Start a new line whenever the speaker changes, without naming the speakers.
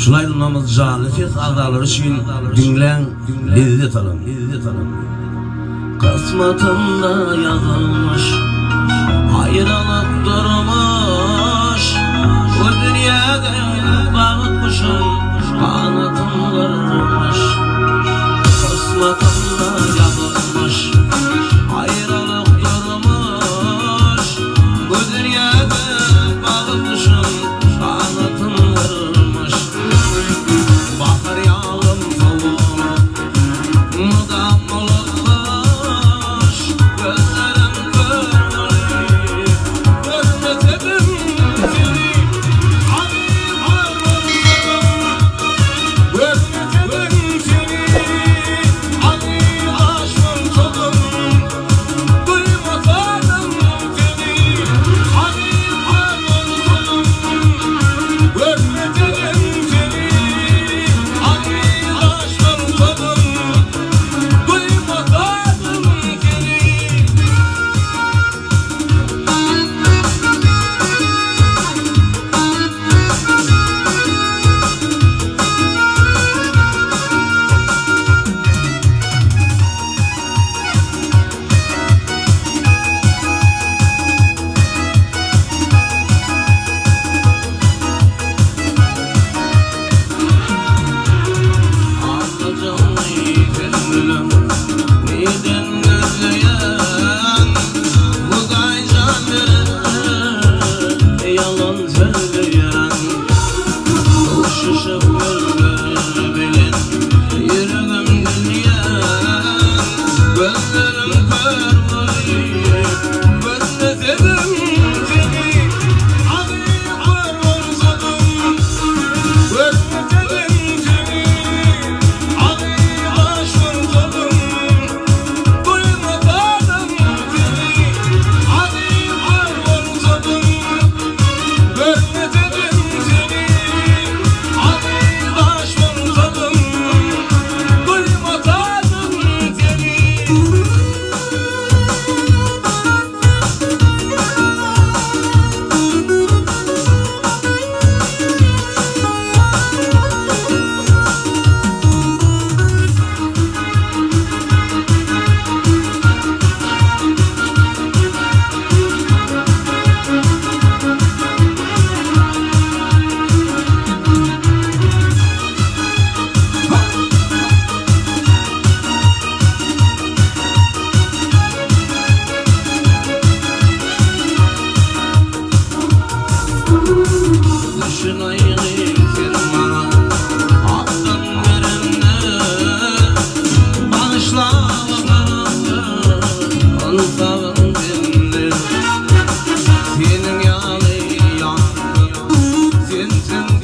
Şul aýdymlarymyz janly ses agzalary üçin diňläň lezzet alyň. Kysmatymda ýazylmyş aýralyk durmuş Bu dünýäde bagt guşum ganatyn gyrmyş Kysmatymda ýazylmyş aýralyk durmuş Bu dünýäde bagt guşum ganatyn gyrmyş Bahar ýalym sowuk Mydam bulutlaş, gözlerim kör boldy, Görmesedim seni, agyr kör bolsadym. Görmesedim seni, agyr aş bolsadym. Duýmasadym seni, agyr kör bolsadym. Görmesedim seni, agyr aş bolsadym. Duýmasadym seni. Aldajagyňy sen bilen nirden gözleýäň? Hudaý jan berende ýalan sözleýäň. Duşuşyp gözler bilen ýüregim dünýäň. Gözlerim kör bolýar, görmesedim seni. Agyr kör bolsadym, görmesedim seni. Agyr aş bolsadym, duýmasadym seni. Agyr kör bolsadym, görmesedim seni. Agyr aş bolsadym, duýmasadym seni. Düşünaýgyn sen maňa Hakdan berende Bagyşlap Ynsabym sende Seniň ýaly ýar Sensiň.